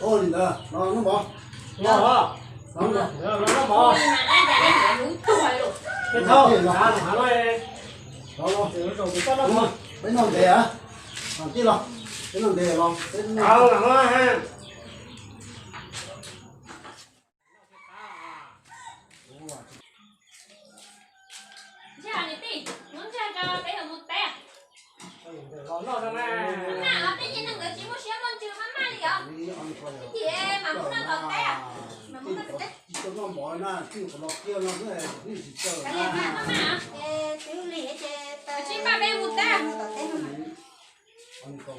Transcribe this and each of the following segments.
Li ntawd los noj mov. Los, los noj mov. Los, los, los, los, los, los, peb noj ntev, peb noj ntev los, peb noj ntev los, peb noj ntev los. Ntshai niam tij, hnub ntshai tso peb yuav mus teb. Maj mam os, tej niag neeg ntawd tsis muaj siab muaj ntsws maj maj li os. Ib chim mam mus noj tom teb, mam mus noj tom teb. Kav liam mas maj mam os. Sib pab peb mus teb. Koj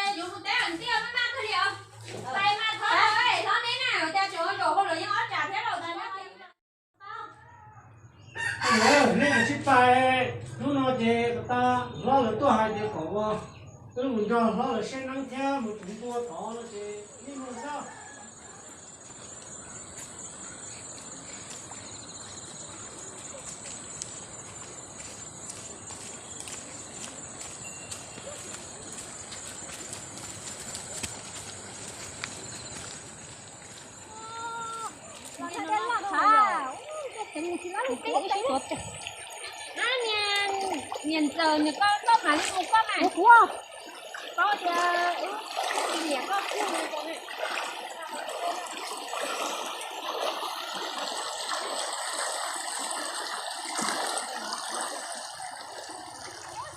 yuav mus teb niam tij maj maj kawg li os. Tais mas thov hlob neb na, cas tseem zaum hauj lwm yeej ob tsam thiab los tsis muab. Neb sib pab, hnub no ces kom tas hlob lawv tuaj hais tias kom ua, wb mus nrog hlob lawv saib neeb thiab mus tsuv npua tod no ces nej mus xwb. Niam ntxawm, niam koj, koj mam li mus koj mas. Koj tias wb liam koj kuj mus.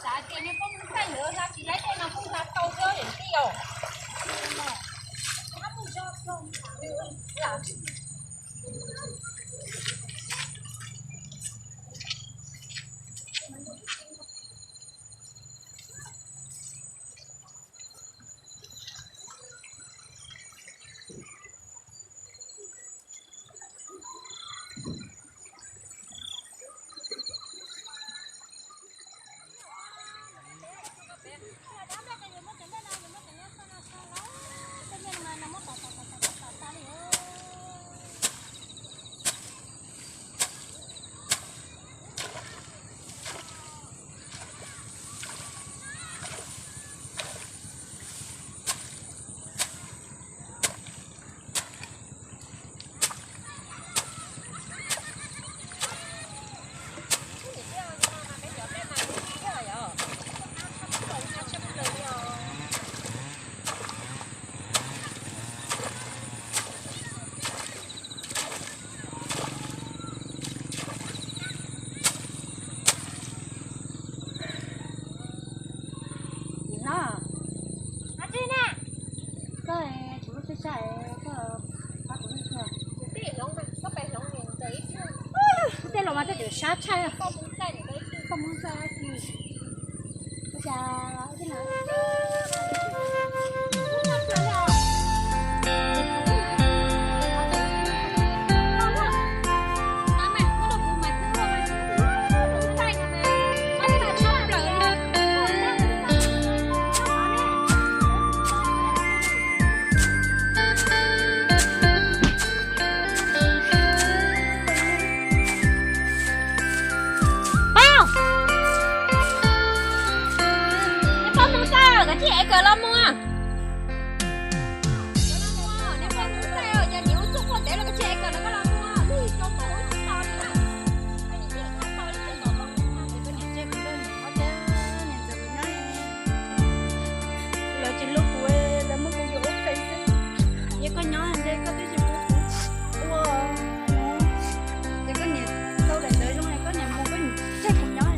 Xav tias niag poj ntxoog ntxawm ntawd hla tsis laib tej no kuj hla tau xwb niam tij os. Koj tsis muaj txaj txaj, koj pab kuv ib pliag. Tej los mas koj tseem sab tshaj. Koj muab txaj, ua cas Pab, niam pog mus txawm, koj cia li ev kawm los mus. Niam pog mus txawm, yog niam ua txuj quaj ntev los koj cia li ev kawm los koj los mus. Lawv tsis hlub kuv, lawv muab kuv yuav ua qhev xwb. Yog koj nyob ntshe koj twb tsis pub kuv ua, ces koj niam tau daim ntawv zoo es koj niam mus koj niam tseg kuv nyob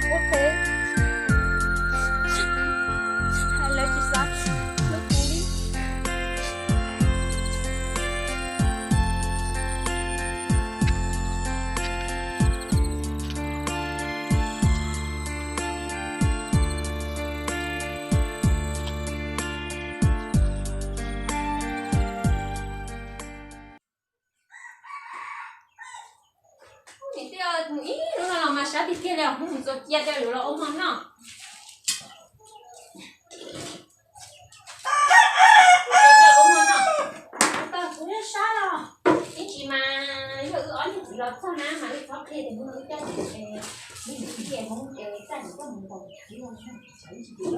ua qhev. Lawv tsis xav hlub kuv li. Niam tij, ib hnub no los mas sab tiag tiag li os, mus txog cia rau lawv los ua hmo noj. Ua hmo noj, kuv sab los ib ntsis mas yog Ua,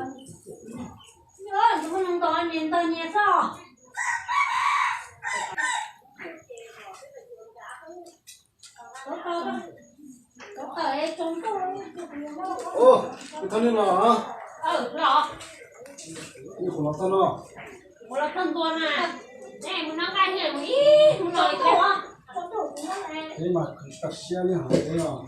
thaum nej los, nej qhov los txog no, peb mas khaws tag siab li hais peb os.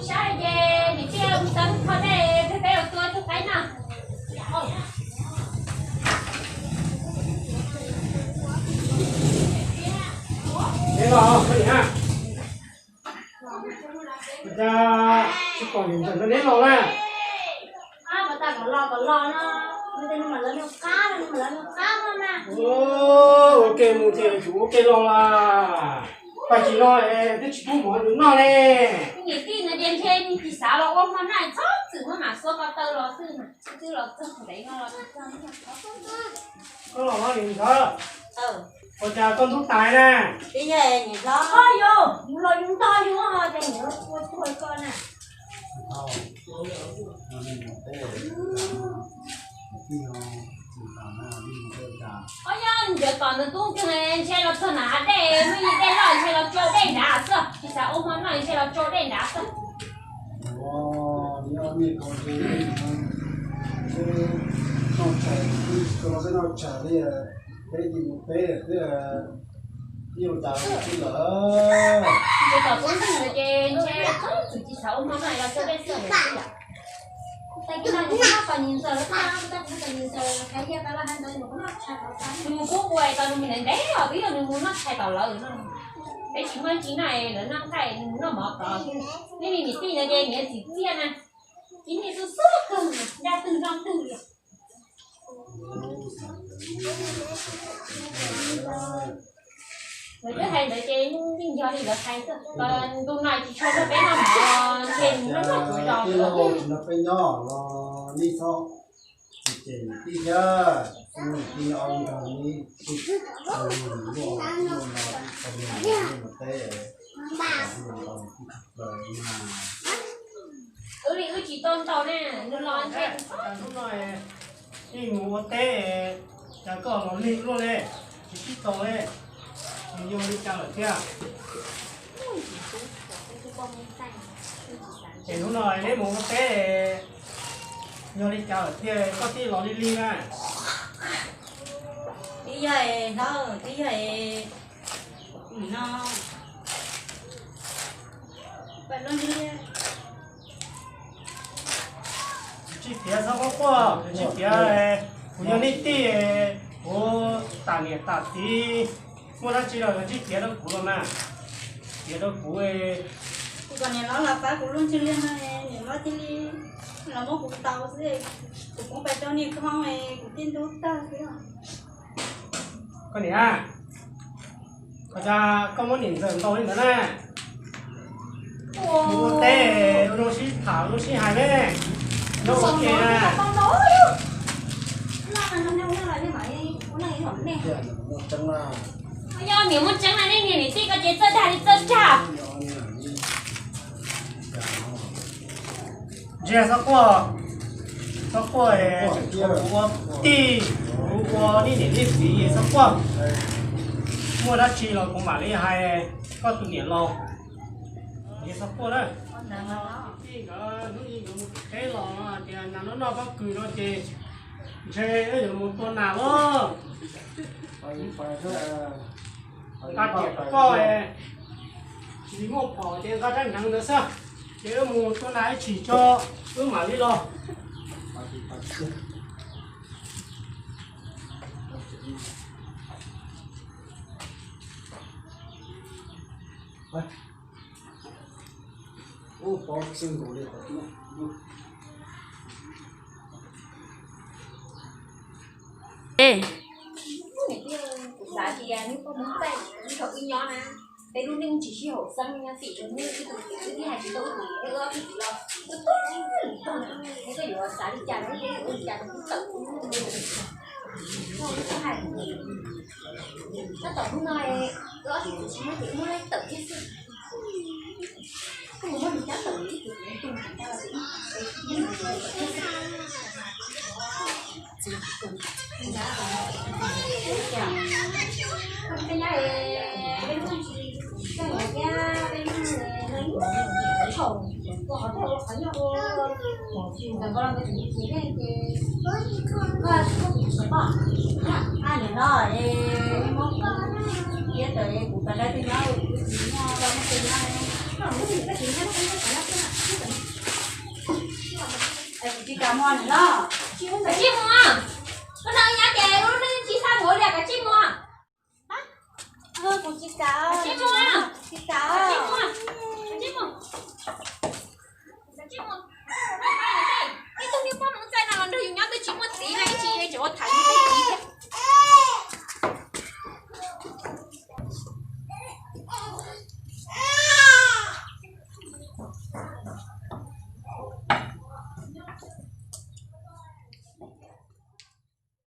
Sab ces niam tij mus txog kho dej peb peb ua tua tus qaib no. Neb los, ua cas tsis pom niam ntxawm neb los na? Ua ke mus ces yuav ua ke los las. Pais tsis los es twb tsis pub mov nws noj ne. Niam tij no ces ntshe nws tsis xav los ua hmo noj, txhob txwm muab mam xuab ko taw los xwb mas twb los txog ntev no los. Koj los niam ntxawm, ua cas koj ntub tas na? Koj yog mus los yus ntog yus ho ces niam ua tuag koj na. Koj yog ncaws tom ntawd tub nkeeg ntshe los txog nram hav dej, muaj ib dej loj ntshe los tsau dej nrad xwb, tsis xav ua hmo noj ntshe los tsau dej nrad xwb. Ncaws tom tub nkeeg ntawd ces ntshe txhob txwm tsis xav ua hmo noj los tsau dej xwb. Nws mus pub ua tau nws ntev ntev os, twb yog nws mus noj tshais tom lawv no. Peb tsis muaj tsis noj, lawv noj nqaij nws mus noj mov tod. Nej li niam tij no ces niam txiv txiaj na, tib neeg xub xub kawg, nrog twg nrog twg li. Lawv twb hais ntawd ces yeej yog li lawv hais xwb. Ntu no tsis tshua nrog peb noj mov, ntshe nws noj noj tsuav zos. Peb nyob los nej txhob tsis ces niam tij thiab, niam tij nyob nrog nej, wb li wb tsis tau ntaus ne, nws los ntshe. Hnub no ib mus ua teb, cas koj los lig luaj le, tsis sib tau le, nws yog li cas lawm thiab? Es hnub no neb mus ua teb, yog li cas lawm thiaj koj thiaj los lig lig na? Twb yog hlob, twb yog no, pais lub lig. Tsis piav txhob quaj quaj, tsis piav, kuv yog nej tij, kuv tam niam tam txiv, muaj dab tsi los tsis piav rau kuv los mas, piav rau kuv. Kuv kom niam hlob los pab kuv lub ntsej liag no, niam hlob thiaj li los muab kuv ntaus xwb, kuv poob pais rau niag khoob, kuv thiaj ntub tag xwb. Koj niam, ua cas koj muab niam ntxawm ntaus li ntawd na? Ua teb ua zoo sib tham zoo sib hais ne, zoo ua ke na. Yog niam muaj tseeb na, nej niag niam tij ko ces txawj dag li txawj dag. Ntsia txhob quaj, txhob quaj, kuv ua tij, kuv ua nej niam nej txiv txhob quaj. Muaj dab tsi los kuv mam li hais koj tus niam laus. Txhob quaj na. Tij nkawd hnub ib nkawd mus teb los tias nas noj noj pob kws no ces ntshe wb yuav mus tua nas los. Nqa riam rau koj, tsis muaj phom ces nqa rab hneev ntawd xwb, ces wb mus tua nas ib chim tso, wb mam li los. Kuv xav tias hnub koj mus txais ib thaum wb nyob na, peb lub neej tsis sib haum xeeb nyob tim rau hnub ib tug twb hais tsis tau ib tug, peb ob tug los tub tub li tug, es koj yuav xav li cas los peb ua li cas rau peb tawm hnub no. Tab tom hnub no wb ob tug tsis muaj ces muab tawm thiab xwb. Tsis kam mus los? Tsis mus. Koj noj nyab ces lub neej tsis xav mus li, koj tsis mus. Tsis mus. Tsis kam.